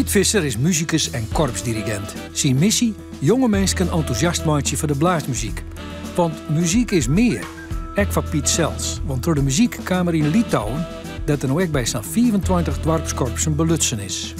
Piet Visser is musikus en korpsdirigent. Syn missy, jonge minsken entûsjast meitsje foar de blaasmuzyk. Want muzyk is mear. Ek foar Piet sels, want troch de muzyk kaam er yn Litouwen, dêr't er no ek by sa'n 25 doarpskorpsen belutsen is.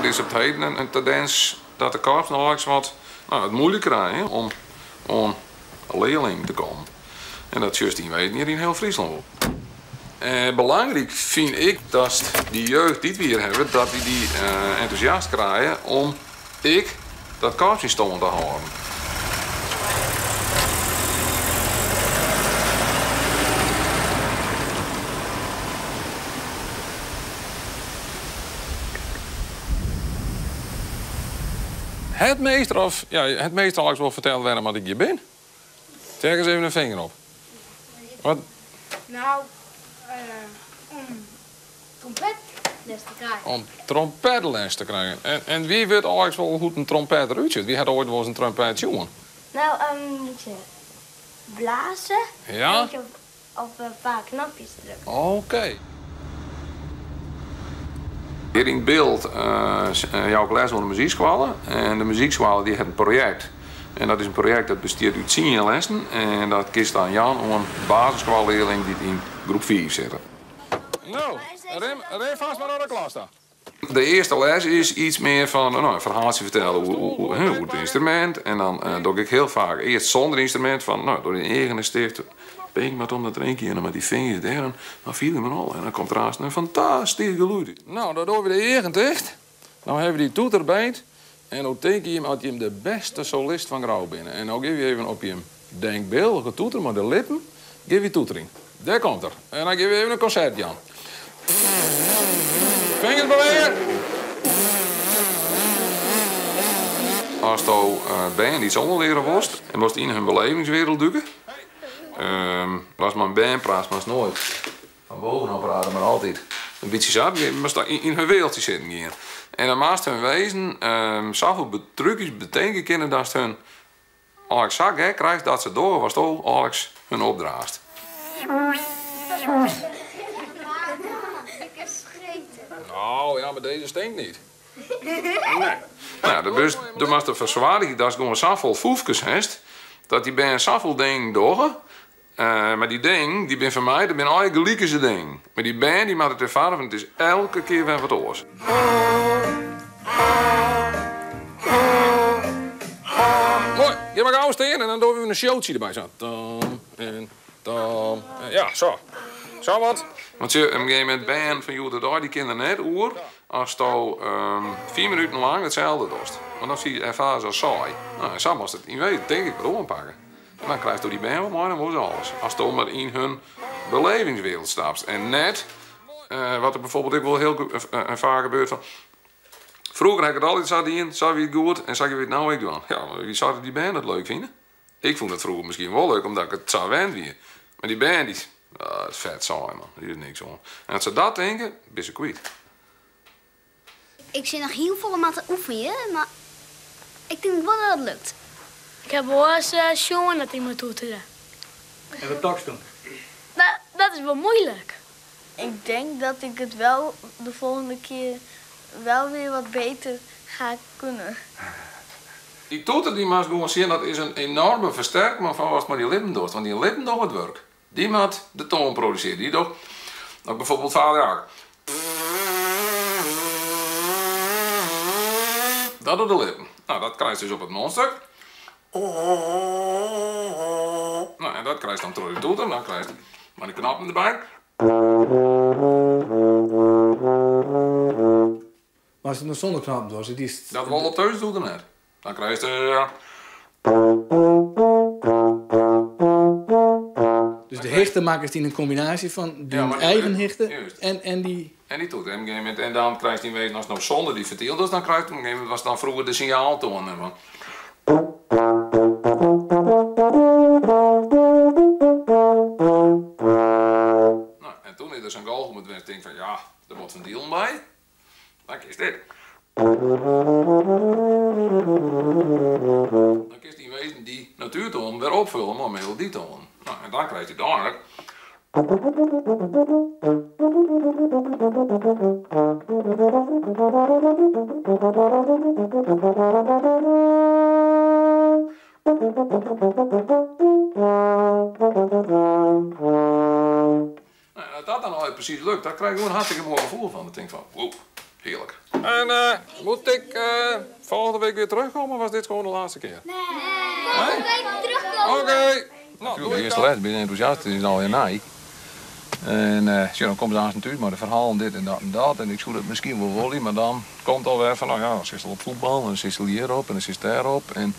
Der is op 't heden in tendins dat de korpsen allegear wat no, it moeilik krije om oan learlingen te kommen. En dat sjochst yn weden hjir yn hiel Fryslân wol. En belangryk fyn ik dat dy jeugd dy't we hjir hawwe, dat wy dy entûsjast krije om ek dat korps yn stân te hâlden. Het meester of ja, het meester al wol ferteld wêrom dat ik hjir bin? Steek ris even in finger op. Wat? Nou, om trompetles te krijen. Om trompetles te krijen. En wie wit eins wol hoe't in trompet derút sjocht? Wie hat oait wolris in trompet sjoen? Nou, moet je blaze. Ja? En moet je op een paar knopjes drukken. Oké. Hjir yn 't Bilt jou ik les oan de muzykskoalle. En de muzykskoalle dy hat in projekt. En dat is in projekt dat bestiet út tsien lessen. En dat kinst dan jaan oan basisskoallearlingen dy't yn groep fiif sitte. No, rin fêst mar nei de klas ta. De earste les is iets mear fan no, in ferhaaltsje fertelle oer it ynstrumint. En dan doch ik hiel faak earst sûnder ynstrumint fan no, doch dyn eagen ris ticht, tink mar om dat drinkje en dan mei dy fingers dêr en dan fiel je mar al. En dan komt der aanst in fantastysk gelûd út. No, dan dogge we de eagen ticht. No hawwe we dy toeter byt en no tinke jim at jim de bêste solist fan Grou binne. En no gean we even op jim denkbyldige toeter mei de lippen gean we toeterjen. Dêr komt er. En dan gean we even in konsert jaan. Fingers bewege! Asto bern yts oanleare wolst en wolst yn hun belevingswereld dûke, ast mei in bern praatst, moatst noait fan bovenôf prate, mar altyd in bytsje sa, moatst yn hun wereldje sitten gean. En dan moatst hun wezen safolle trúkjes betinke kinne datst hun Eigentlik sa gek krijst dat se dogge watsto eigentlik hun opdraachst. Nou ja, mar dizze stinkt niet. Nee. Nou, de bus, do moatst derfoar soargje datst gewoan safolle foefkes hast, dat dy bern safolle dingen dogge. Mar dy dingen, dy binne foar my, dat binne allegear gelikense dingen. Mar dy bern dy moatte it erfare fan it is elke kear wer wat oars. Moai, gean mar gau stean en dan dogge we in showtsje derby. Sa, tam en tam. Ja, sa. Sa wat. Want sjoch, op in gegeven momint bern fan hjoed-de-dei dy kinne der net oer asto 5 minuten lang itselde dochst. Want dan erfare se as saai. No, en sa moatst it yn wezen tink ik wat oanpakke. En dan krijsto dy bern wol mei, dan wolle se alles. Asto mar yn hun belevingswereld stapst en net, wat der bijvoorbeeld ek wol hiel faak gebeurt, fan froeger ha ik it altyd sa dien, sa wie it goed en sa gean wy it no ek dwaan. Ja, mar wie sei dat dy bern dat leuk fine? Ik fûn it froeger miskien wol leuk omdat ik it sa wend wie. Mar dy bern dy, ah, dat is fet saai man, der is niks oan. En as se dat tinke, binne se kwyt. Ik sil noch hiel folle moatte oefenje, mar ik tink wol dat it lukt. Ik ha wolris sjoen dat iemand toetere. En wat tochtst toen? Dat is wol moeilik. Ik denk dat ik het wel de volgende keer wel weer wat beter ga kunnen. Dy toeter dy moatst gewoan sjen, dat is in enorme fersterker fan watst mei dyn lippen dochst, want dyn lippen dogge it wurk. Dy moat de toan produsearje. Dy docht no bijvoorbeeld Vader Jacob. Dat docht de lippen. No, dat krijst dus op it mondstuk. No, en dat krijst dan troch de toeter. Dan krijst mei de knoppen derby. Mar ast it no sûnder knoppen dochst, it is. Dat wol op teus doet er net. Dan krijst Dus de hichte makkest yn in kombinaasje fan dyn eigen hichte en dy. En dy toeter. En op in gegeven momint, en dan krijst yn wezen, ast no sûnder dy fentyl dochst, dan krijst op in gegeven momint watst dan froeger de sinjaaltoan neamde. No, en toen is der sa'n galchmut west, tink fan ja, der moat fentylen by. Dan kinst dit. Dan kinst yn wezen dy natuertoanen wer opfulle mei melodytoanen. No, en dan krijst úteinlik. Nou, en as dat dan allegear presys lukt, dan krij ik gewoan in hartstikke moai gefoel fan. Dan tink ik fan, wow, hearlik. En moet ik volgende week weer terugkomen of was dit gewoon de laatste keer? Nee, volgende week terugkomen. Oké. Nou, de earste les bin ik entûsjast, it is allegear nij. En sjoch, dan komme se aansten thús mei de ferhalen dit en dat en dat. En ik soe dat miskien wol wolle, mar dan komt alwer fan, no ja, dan sitst al op fuotbal en dan sitst al hjirop en dan sitst dêrop. En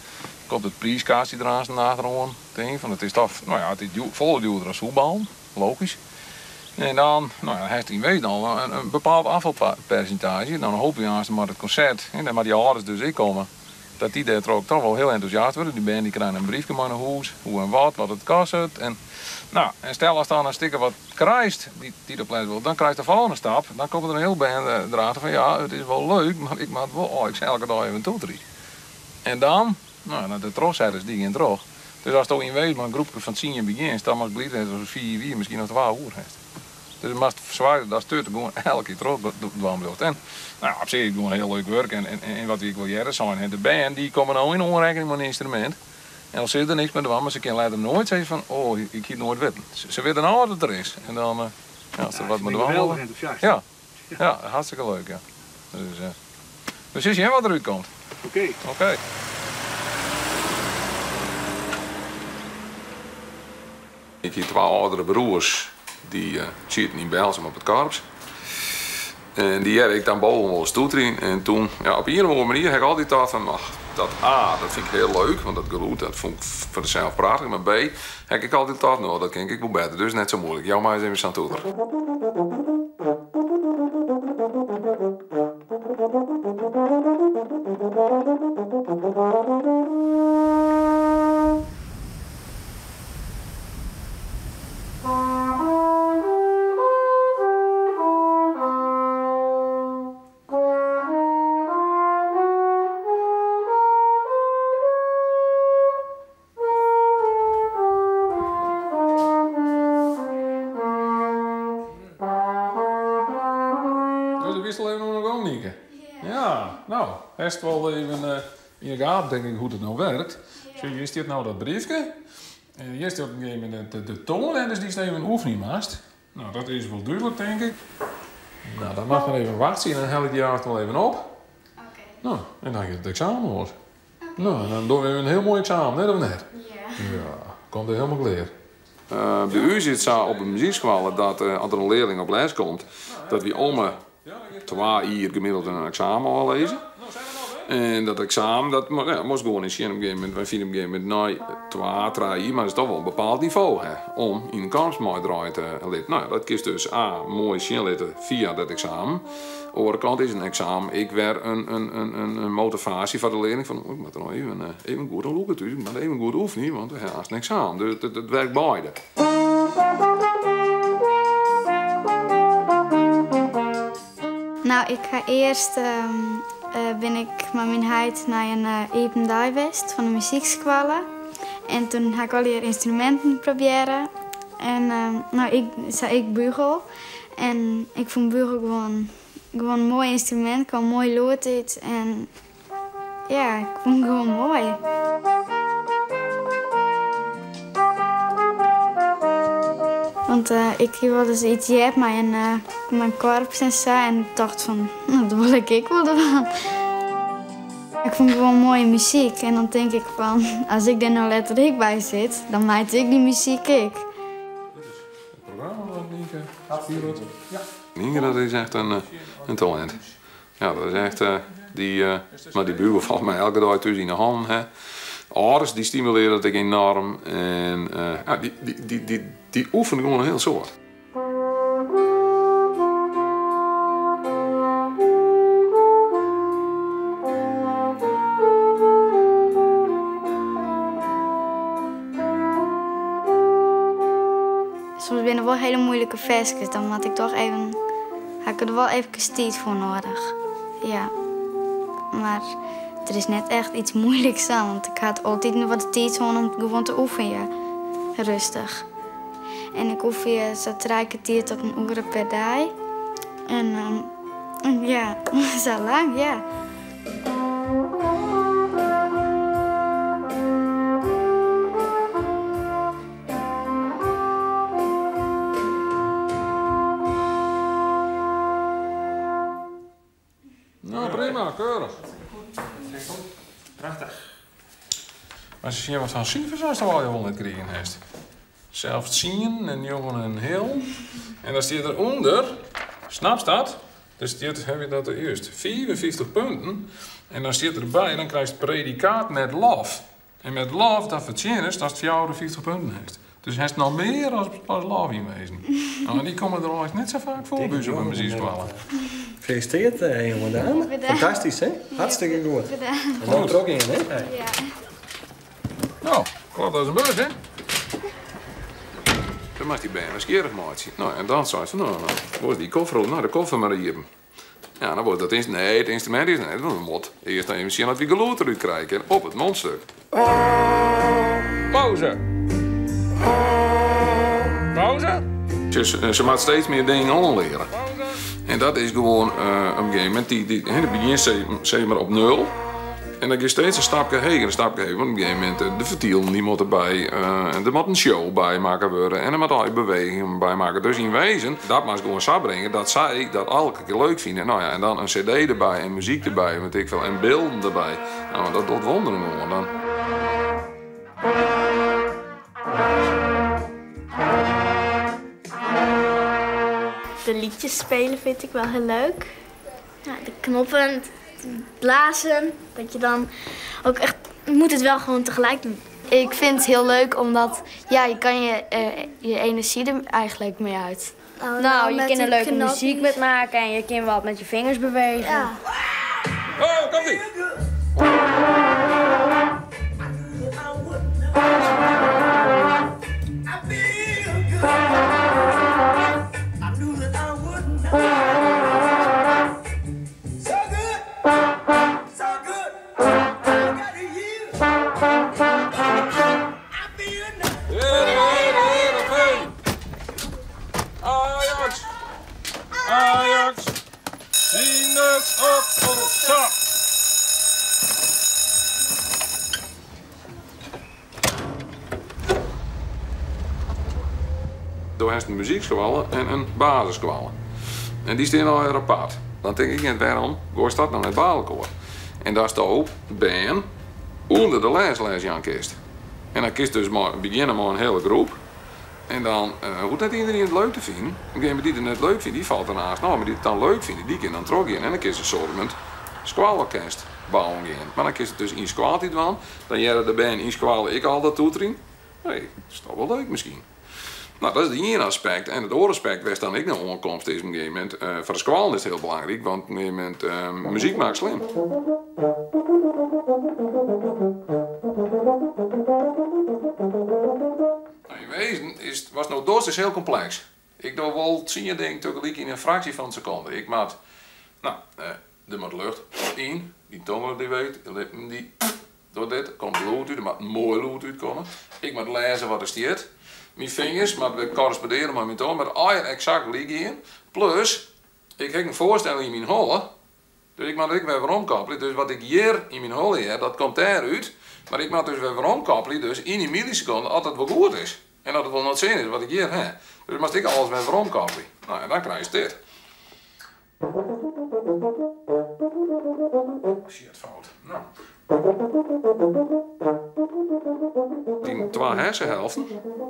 komt it priiskaartsje der aansten achteroan. Tink fan, it is toch, no ja, it is folle djoerder as fuotballen. Logysk. En dan, no ja, hast yn wezen al in bepaald afvalpersintaazje. Dan hoopje we aanst mei it konsert, en dêr moatte dy âlders dus ek komme, dat dy dêrtroch toch wol hiel entûsjast wurde. Dy bern dy krije in briefke mei nei hûs, hoe en wat, wat it kostet. En, no, en stel ast dan in stikke wat krijst dy't op les wol, dan krijst de folgjende stap. Dan komt der in hiel bern derachter fan ja, it is wol leuk, mar ik moat wol, oh, ik sil elke dei even toeterje. En dan, no, dan de trochsetters, dy gean troch. Dus asto yn wezen mei in groepke fan tsien begjinst, dan moatst bliid wêze ast fiif jier, miskien noch twa oer hast. Dus moatst soargje datst it gewoan elke kear troch dwaan bliuwst. En no ja, op sich is it gewoan hiel leuk wurk en en wat ik wol earder sein ha, de bern dy komme no yn oanrekking mei in ynstrumint en al sille der niks mei dwaan, mar se kinne letter noait sizze fan oh, ik hie it noait witten. Se witte no dat it der is en dan ja, as se wat mei dwaan wolle. Ja, ja, hartstikke leuk, ja. Dus we sille sjen wat derút komt. Oké. Oké. Ik hie twa âldere broers dy sieten yn Berltsum op it korps. En dy hearde ik dan boven wolris toeterjen. En toen, ja, op ien of oare manier ha ik altyd tocht fan, ach, dat A, dat fyn ik hiel leuk, want dat gelûd, dat fûn ik foar de sels prachtich. Mar B, ha ik ek altyd tocht, no, dat kin ik ek wol better, dus net sa muoilik. Jou my ris even sa'n toeter. Dus do wist al even oan 'e gong, Nienke. Ja. No, hast wol even yn 'e gaten, tink ik, hoe't it no werkt. Sjoch, hjir stiet no dat briefke. En hjir stiet op in gegeven momint de toanletters dy'tst even oefenje moatst. No, dat is wol dúdlik, tink ik. No, dan moatst mar even wachtsje en dan helje ik dy aanst wol even op. No, en dan giet it eksamen los. No, en dan dogge we in hiel moai eksamen, net of net? Ja. Ja, komt der helemaal klear. By ús is it sa op de muzykskoalle dat as der in learling op les komt, dat wy om 'e twa jier gemiddeld in eksamen ôflizze. En dat eksamen, dat ja, moatst gewoan yn sjen op in gegeven momint. Wy fine op in gegeven momint nei twa, trije jier moatst toch wol in bepaald nivo ha om yn in korps meidraaie te litten. No ja, dat kinst dus A, moai sjen litte fia dat eksamen. Oare kant is in eksamen ek wer in motivaasje foar de learling fan, oh, ik moat der noch even goed oan lûke thús, ik moat even goed oefenje, want we ha aanst in eksamen. Dus it werkt beide. No, ik ha earst bin ik mei myn heit nei in iepen dei west fan de muzykskoalle. En toen ha ik allegear ynstruminten probearre. En no, ik sa ek bugel. En ik fûn bugel gewoan, gewoan in moai ynstrumint, kaam moai lûd út en ja, ik fûn it gewoan moai. Want ik hie wolris iets heard mei in korps en sa en tocht fan, no, dat wol ik ek wol dwaan. Ik fûn gewoan moaie muzyk en dan tink ik fan, as ik dêr no letter ek by sit, dan meitsje ik dy muzyk ek. Het programma wat Nienke spilet. Nienke, dat is echt in talint. Ja, dat is echt dy, mar dy bugel falt my elke dei thús yn 'e hannen. Hè. Âlders dy stimulearje dat ek enorm. En ja, dy oefenen gewoan in hiel soad. moeilike ferskes, dan moat ik toch even, ha ik der wol efkes tiid foar nedich. Ja. Mar der is net echt iets moeiliks oan, want ik ha altyd wat de tiid hân om gewoan te oefenjen. Rêstich. En ik oefenje sa'n 3 kwartier tot in oere per dei. En ja, sa lang, ja. Nou, prima, keurich. Prachtich. As je wat fan sifers hast al wol net krigen hast. Sels 10 en 9,5. En dan stiet derûnder, snapst dat? Dus dit heb je dat eerst. 54 punten. En dan stiet derby, dan krijst predikaat met lof. En met lof, dat fertsjinnest datst 54 punten hast. Dus hast noch mear as lof yn wezen. Nou, en dy komme der eins net sa faak foar by ús op 'e muzykskoalle. Gefeliciteerd, jonge dame. Bedankt. Fantastysk, hè? Hartstikke goed. Bedankt. En dan trochgean, hè? Ja. Nou, klopt as in bus, hè? Dan moat dy bern nijsgjirrich meitsje. Nou, en dan sei se, nou, nou, wêr is dy koffer? Nou, de koffer mar iepen. Ja, dan wurdt dat nee, it ynstrumint is net, want we moatte earst even sjen oft wy gelûd derút krije kinne op it mondstuk. Pauze. Pauze. Se moat steeds mear dingen oanleare. En dat is gewoan op in gegeven momint, dy, hè, dan begjint se mar op nul. En dan gean steeds in stapke heger, in stapke heger. Want op in gegeven momint, de fertielen dy moatte derby, der moat in show by makke wurde en der moat al bewegingen by makke. Dus yn wezen, dat moatst gewoan sa bringe dat sy dat elke kear leuk fine. Nou ja, en dan in CD derby en muzyk derby, weet ik veel, en bylden derby. Nou, dat docht wonderen gewoan dan. De liedjes spelen vind ik wel heel leuk. Ja, de knoppen, het blazen, dat je dan ook echt, je moet het wel gewoon tegelijk doen. Ik vind het heel leuk omdat ja, je kan je energie er eigenlijk mee uit. Nou, je met kan er die leuke knopjes. muziek met maken en je kan wat met je vingers bewegen. Ja. Oh, komt ie! Heerenveen! Ajax! Ajax! Sinaasappelsap! Do hast in muzykskoalle en in basisskoalle. En dy steane al apart. Dan tink ik net, wêrom goaist dat no net by elkoar? En datsto bern ûnder de les les jaan kinst. En dan kinst dus mar begjinne mei in hiele groep. En dan hoecht net iderien it leuk te finen. Degene dy't it net leuk fynt, dy falt derneist ôf. Mar dy't it dan leuk fine, dy kin dan trochgean. En dan kinst in soart skoalorkest bouwen gean. Mar dan kinst it dus yn skoaltiid dwaan. Dan hearre de bern yn skoalle ek al dat toeterjen. Hé, dat is dochs wol leuk miskien. Nou, dat is it iene aspekt. En it oare aspekt wêr'tst dan ek noch oankomst is op in gegeven momint, foar de skoallen is it hiel belangryk, want op in gegeven momint, muzyk makket slim. Nou, yn wezen is, watst no dochst is hiel kompleks. Ik doch wol 10 dingen tagelyk yn in fraksje fan in sekonde. Ik moat, nou, der moat lucht yn, dy tonge dy weet, de lippen dy door dit, komt lûd út, der moat in moai lûd útkomme. Ik moat lêze wat der stiet. Myn fingers moatte wer korrespondearje mei myn tonge, moat allegear eksakt gelyk gean. Plus, ik ha in foarstelling yn myn holle, dus ik moat ek wer weromkoppelje. Dus wat ik hjir yn myn holle ha, dat komt dêrút. Mar ik moat dus wer weromkoppelje, dus yn dy millisekonde, oft dat wol goed is. En oft it wol nei it sin is wat ik hjir ha. Dus moatst ek alles wer weromkoppelje. Nou, en dan krijst dit. Shit, fout. Nou. Dy twa hersenhelften,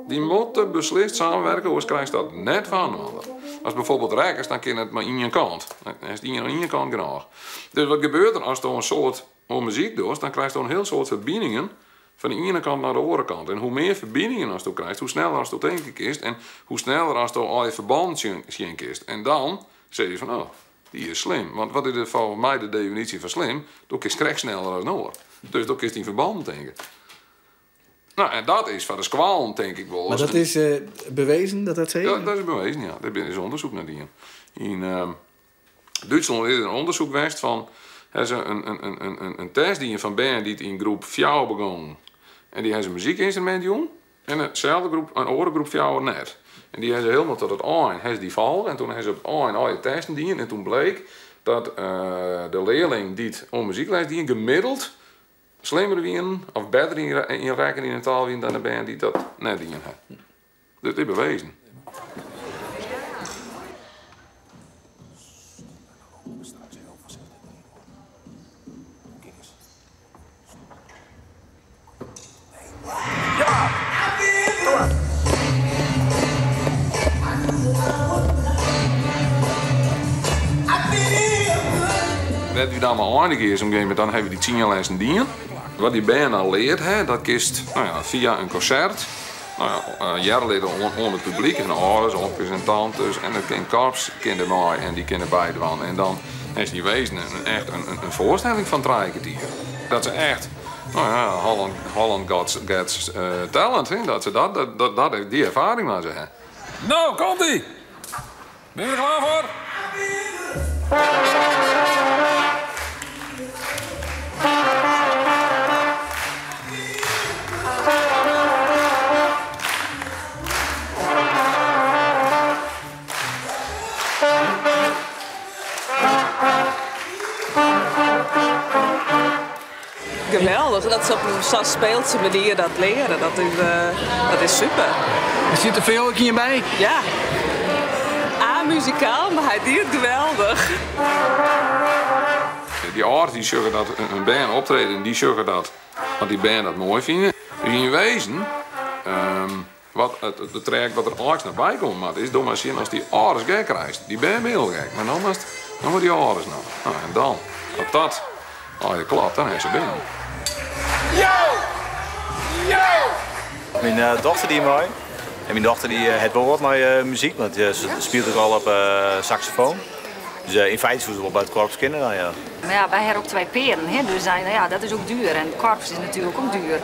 dy moatte beslist samenwerke, oars krijst dat net fan inoar. Ast bygelyks rekkest, dan kin it mar ien kant. Dan is it oan ien kant genôch. Dus wat gebeurt der ast in soad oan muzyk dochst, dan krijst in hiel soad ferbiningen fan de iene kant nei de oare kant. En hoe mear ferbiningen ast krijst, hoe sneller ast tinke kinst en hoe sneller ast al je ferbannen sjen kinst. En dan sizze je fan, oh, dy is slim. Want wat is foar my de definysje fan slim? Do kinst krekt sneller as in oar. Dus do kinst yn ferbannen tinke. Nou, en dat is foar de skoallen tink ik wol. Mar dat is bewezen dat dat sa is? Ja, dat is bewezen, ja. Dêr binne is ûndersyk nei dien. Yn Dútslân is der in ûndersyk west fan, ha se in test dien fan bern dy't yn groep fjouwer begongen en dy ha se in muzykynstrumint jûn en deselde groep, in oare groep fjouwer net. En dy ha se hielendal tot it ein ha se dy folge en toen ha se op it ein allegear testen dien en toen bleek dat de learling dy't oan muzykles dien gemiddeld slimmer wienen of better yn rekkenjen en taal wienen dan de bern dy't dat net dien ha. Dat is bewezen. Wêr't wy dan mei einige is, op in gegeven momint dan hawwe wy dy tsien lessen dien. Wat dy bern dan leard ha, dat kinst no ja, fia in konsert no ja, hearre litte oan it publyk en âlders, omkes en tantes en it kin korps kin der mei en dy kinne bydwaan. En dan is yn wezen echt in foarstelling fan trije kertier. Dat se echt, no ja, Holland, Holland got, gets talent, hè? Dat se dat, dat, dat, dy erfaring moatte se ha. No, komt ie! Binne we der klaar foar? Geweldich dat se op in sa'n speelse manier dat leare, dat is super. Der sit der foar jo ek ien by? Ja. A-muzikaal, mar hy die it geweldich. Dy âlders dy sjogge dat in bern optreden, dy sjogge dat want dy bern dat moai fine. Dus yn wezen, wat it it trajekt wat der eins noch by komme moat is, doch mar sjen ast dy âlders gek krijst. Dy bern binne al gek, mar no moatst, no moat dy âlders noch. No en dan, as dat allegear klopt, dan ha se binnen. Myn dochter die mei. En myn dochter dy hat wol wat mei muzyk, want se spilet ek al op saksofoon. Dus yn feite soe se wol by it korps kinne dan, ja. Mar ja, wy hawwe ook twee pearen, hè, dus dan, ja, dat is ook duur. En het korps is natuerlik ook duur.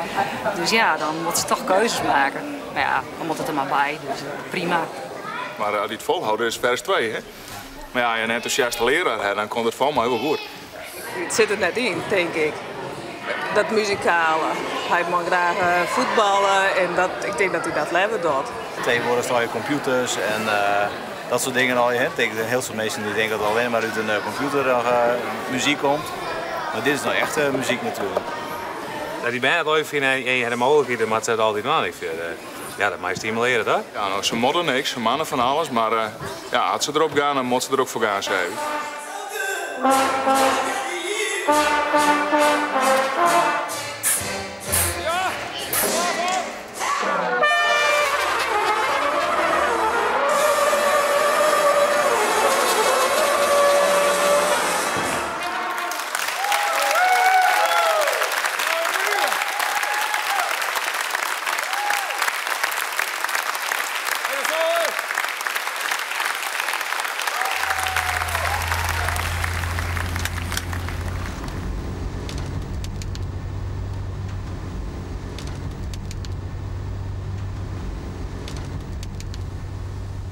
Dus ja, dan moatte se toch keuzes meitsje. Mar ja, dan moat it der mar by, dus prima. Mar as dy it folhâlde is vers 2, hè. Mar ja, as je in entûsjaste learaar ha, dan komt it foar my wol goed. It sit der net yn, tink ik. Dat muzikale. Hy mei graach fuotballe en dat, ik tink dat hy dat leaver docht. Tegenwoordig sta je computers en dat soort dingen al. Hè. Betekent een heel veel mensen die denken dat alleen maar uit een computer muziek komt. Maar dit is nou echt muziek natuurlijk. Dat dy bern it leuk fine en je ha de mooglikheid, dan moat se it altyd dwaan. Ik fyn, ja, dat mei stimulearje, toch? Ja, no, se moatte niks, se moatte fan alles, mar ja, as se derop gean, dan moatte se der ek foar gean, sei ik.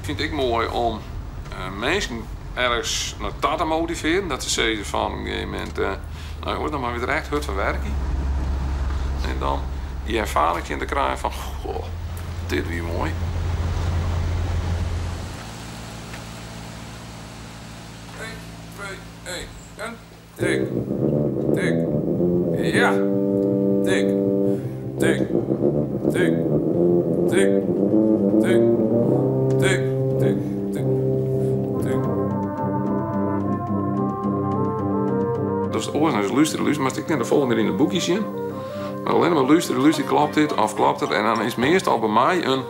Ik fyn it ek moai om minsken ergens nei ta te motivearjen. Dat se sizze fan op in gegeven momint, no jonges, dan moatte we der echt hurd foar werkje. En dan dy erfaring tsjin te krijen fan, goh, dit wie moai. Eén, twee, één en tik, tik, ja, tik, tik, tik, tik, tik, tik, tik, tik, tik. Dat is oars as lústerje, lústerje, moatst ek net de folle mear yn it boekje sjen. Mar allinne mar lústerje, lústerje, klopt dit of klopt dat? En dan is meastal by my in,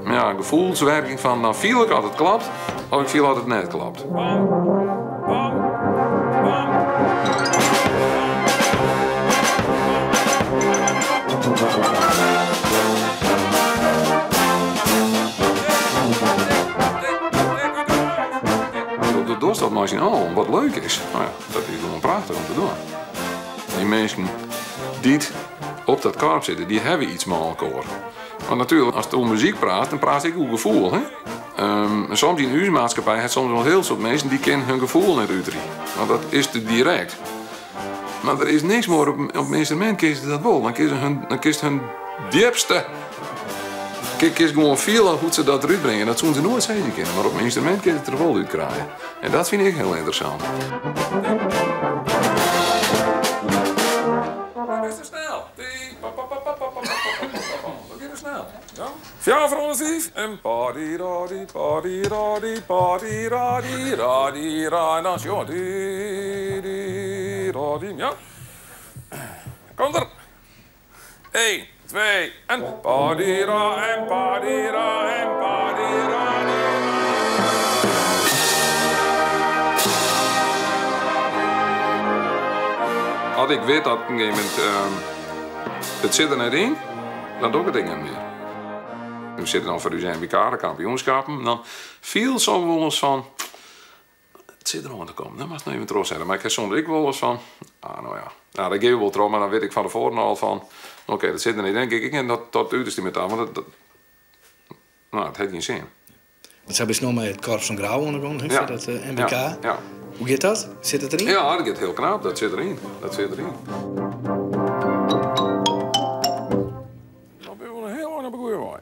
ja, gefoelswerking fan dan fiel ik as it klopt of ik fiel as it net klopt. Do dochst dat mei syn allen, wat leuk is. No ja, dat is gewoan prachtich om te dwaan. Dy minsken dy't op dat korps sitte, dy hawwe iets mei elkoar. Want natuerlik, ast oer muzyk praatst, dan praatst ek oer gefoel. Hè? En soms yn ús maatskippij hat soms wol hiel soad minsken dy kinne hun gefoel net uterje, want dat is te direkt. Mar der is niks mear op in ynstrumint kinne se dat wol. Dan kinne se hun, dan kinst hun djipste kinst gewoan fiele hoe't se dat derút bringe. Dat soene se noait sizze kinne, mar op in ynstrumint kinne se it der wol út krije. En dat fyn ik hiel ynteressant. Fjouwer foar oan fiif en pa-di-ra-di, pa-di-ra-di, pa-di-ra-di, ra-di-ra en dan sjonge di-di-ra-di. Ja. Komt er. Eén, twee en pa-di-ra en pa-di-ra en pa-di-ra-di. As ik wit dat op in gegeven momint it sit der net yn, dan doch ik it ek net mear. We sitte dan foar ús NBK, de kampioenskappen, dan fiel soms wolris fan, it sit der oan te kommen, dan moatst noch even trochsette. Mar ik ha soms ek wolris fan, ah no ja, nou, dat gean we wol troch, mar dan wit ik fan tefoaren al fan, oké, dat sit der net yn. Dan gean ik ek net tot it uterste mei ta, want dat, no, it hat gjin sin. Want sa bist no mei it korps fan Grou oan de gong, hè, foar dat NBK. Ja, ja. Hoe giet dat? Sit it deryn? Ja, dat giet hiel knap. Dat sit deryn. Dat sit deryn. Dan binne we wol hiel ein op 'e goede wei.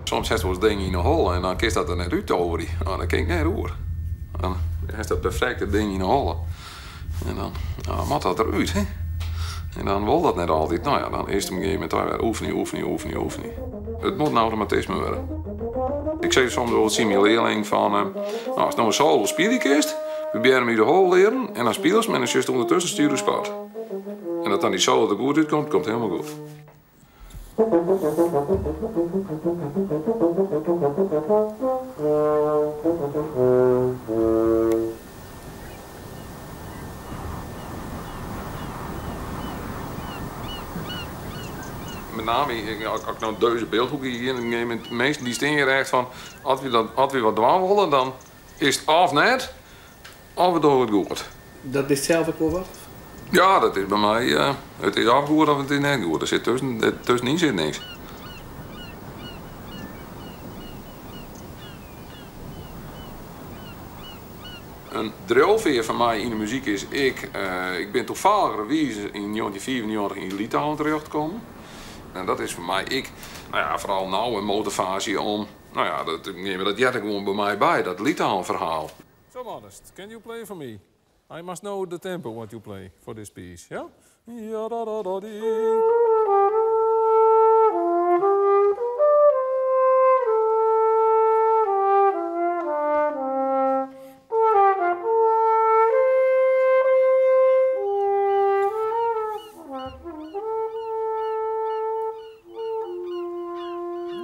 Soms hast wolris dingen yn 'e holle en dan kinst dat der net út toverje. No, dat kin ik net oer. Dan hast dat perfekte ding yn 'e holle. En dan no, moat dat derút, hè. En dan wol dat net altyd. No ja, dan is it op in gegeven momint wer oefenje, oefenje, oefenje, oefenje. It moat in automatisme wurde. Ik sis soms wol tsjin myn learling fan, no, ast no in solo spylje kinst, probearje him út de holle learen en dan spylest him en dan sjochst ûndertusken Studio Sport. En dat dan dy solo der goed útkomt, komt hielendal goed. Met name, as ik no dizze byldhoeke hier gean, minsken dy stean hjir echt fan, as wy dat, as wy wat dwaan wolle, dan is it of net, of we dogge it goed. Dat bist sels ek wol wat? Ja, dat is by my, it is of goed of it is net goed. Der sit tusken, tuskenyn sit niks. In driuwfear foar my yn de muzyk is ik, ik bin toevalligerwize yn 1995 yn Litouwen terjocht kommen. En dat is foar my ek, no ja, foaral no in motivaasje om, no ja, dat, dat heart der gewoan by my by, dat Litouwen ferhaal. So Modest, can you play for me? I must know the tempo what you play for this piece, yeah? Ja da da da dee.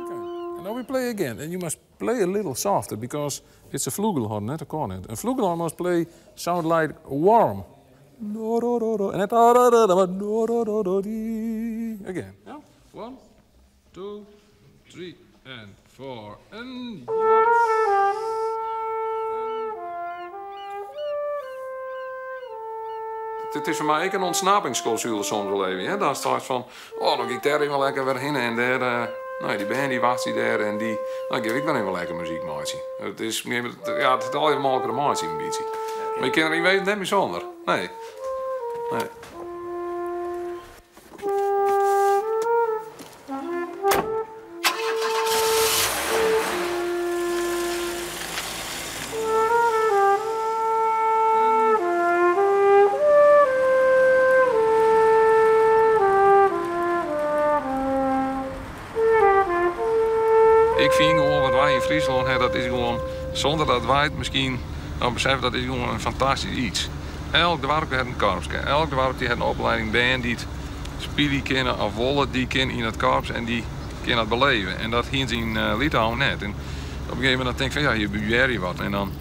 Okay. And now we play again, and you must play a little softer because it's a flugelhorn, not a cornet. A flugelhorn must play sound like warm. And again. Yeah? One, two, three, and four, and. It is foar my ek in ûntsnappingsklausule soms wol even. Hè? Dan staat fan, oh, dan gean ik dêr even lekker wer hinne en dêr, no, dy bern dy wachtsje dêr en dy, dan gean ik wer even lekker muzyk meitsjen. It is, ja, it hat allegear mei elkoar te meitsjen in bytsje. Mar je kinne der yn wezen net mear sûnder. Nee. Nee. Ik fyn gewoan wat wy yn Fryslân ha, dat is gewoan, sûnder dat wy it miskien noch beseffe, dat is gewoan in fantastysk iets. Elk doarp hat in korpske, elk doarp hat in oplieding bern dy't spylje kinne of wolle, dy kin yn it korps en dy kin dat beleve. En dat hiene se yn Litouwen net. En op in gegeven momint dan tink ik fan ja, hjir behear je wat. En dan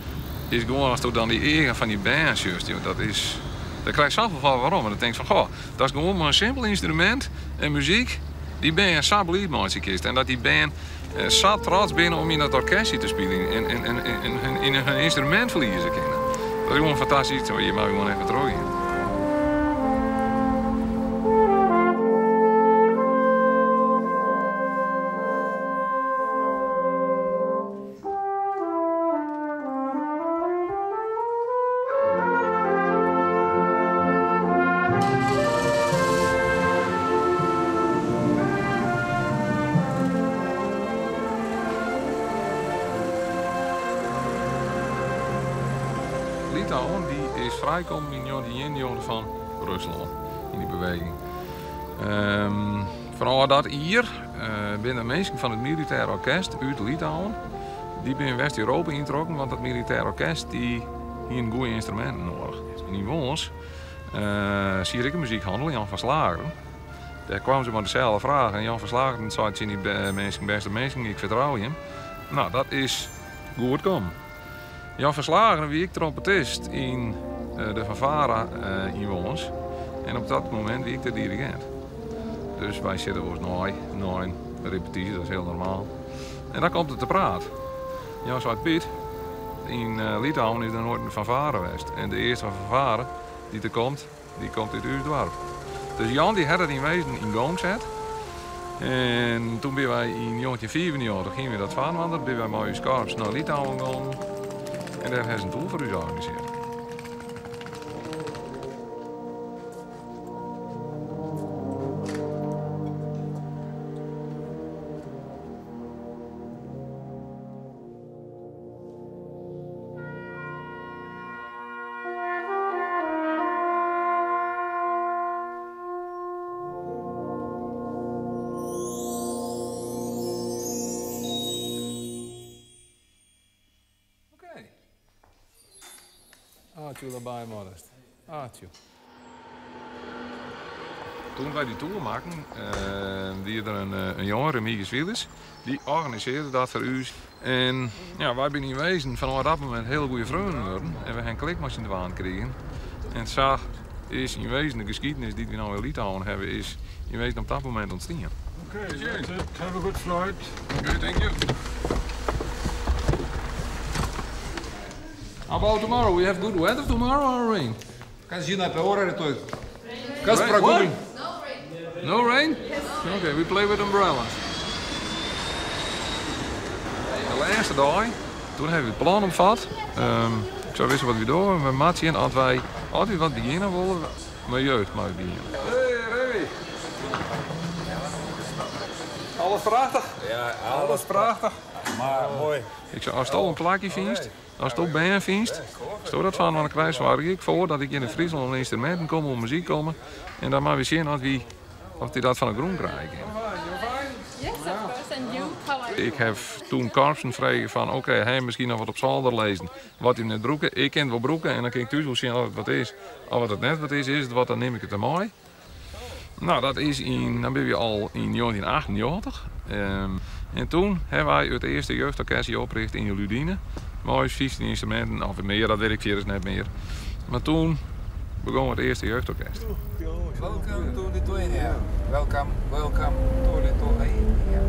is it gewoan, asto dan dy eagen fan dy bern sjochst, joh, dat is, dêr krijst safolle fan werom. En dan tinkst fan goh, dat is gewoan mar in simpel ynstrumint en muzyk dy bern sa bliid meitsje kinst. En dat dy bern sa trots binne om yn dat orkestje te spyljen en yn hun ynstrumint ferlieze kinne. Dat is gewoan fantastysk. Hjir moatte we gewoan even trochgean. Litouwen dy is frijkommen yn 1991 fan Ruslân yn dy beweging. Fanôf dat jier binne der minsken fan it militêr orkest út Litouwen dy binne West-Europa yntrokken, want dat militêr orkest dy hienen goede ynstruminten noadich. En yn Warns siet ek in muzykhannel, Jan van Slageren. Dêr kwamen se mei deselde fraach en Jan van Slageren sei tsjin dy minsken, bêste minsken, ik fertrou jim. No, dat is goed kommen. Jan van Slageren wie ek trompetist yn de fanfare yn Warns en op dat momint wie ek de dirigint. Dus wy sitte wolris nei, nei in repetysje, dat is hiel normaal. En dan komt it te praat. Jan seit, Piet, yn Litouwen is der noait in fanfare west. En de earste fanfare dy't der komt, dy komt út ús doarp. Dus Jan dy hat it yn wezen yn gong set. En toen binne wy yn 1995 hiene we dat dwaan, want binne wy mei ús korps nei Litouwen gong. En dêr ha se in toer foar ús organisearre. Arthur derby moatst. Arthur. Toen wy dy toer makken, wie der in jonge, Remigius Wielers, dy organisearre dat foar ús. En ja, wy binne yn wezen fanôf dat momint hiele goede freonen wurden en we ha in klik mei syn twaen krigen. En sa is yn wezen de geskiednis dy't wy no yn Litouwen hawwe, is yn wezen op dat momint ûntstien. Okay, that's it. Have a good flight. Okay, thank you. How about tomorrow? We have good weather tomorrow or rain? Kas žino apie orą rytoj? Kas pragulin? No rain? Okay, we play with umbrellas. De lêste dei, toen hawwe we it plan opfet. Ik sei, witst wat wy dogge? We moatte sjen as wy altyd wat begjinne wolle, mei jeugd moatte we begjinne. Hey Remy! Alles prachtich? Ja, alles prachtich. Maar moai. Ik sei, ast in plakje fynst, ast bern fynst, sto dat fan oan de kruis soargje ik foar dat ik yn Fryslân oan ynstruminten kom, oan muzyk komme. En dan moatte we sjen oft wy oft dy dat fan de grûn krije kinne. Yes, of course. And you, how are you? Ik haw toen korpsen frege fan oké, ha je miskien noch wat op sâlder lizzen wat jim net brûke. Ik kin it wol brûke en dan kin ik thús wol sjen oft it wat is. Of wat it net wat is, is it wat, dan nim ik it dermei. No, dat is yn, dan binne we al yn 1998. En toen hawwe wy it earste jeugdorkestje oprjochte yn Ludine. Mei 15 ynstruminten, of mear, dat wit ik fierders net mear. Mar toen begûn it earste jeugdorkest. Welcome to Lithuania. Welcome, welcome to Lithuania.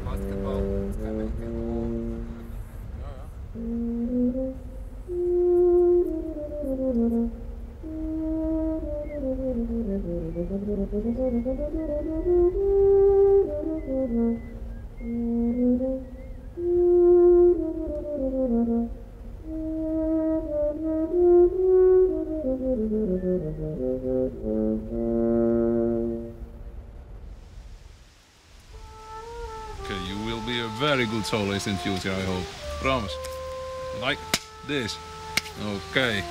Basketball, American ball. Okay, you will be a very good soloist in future, I hope. Promise. Like this. Okay.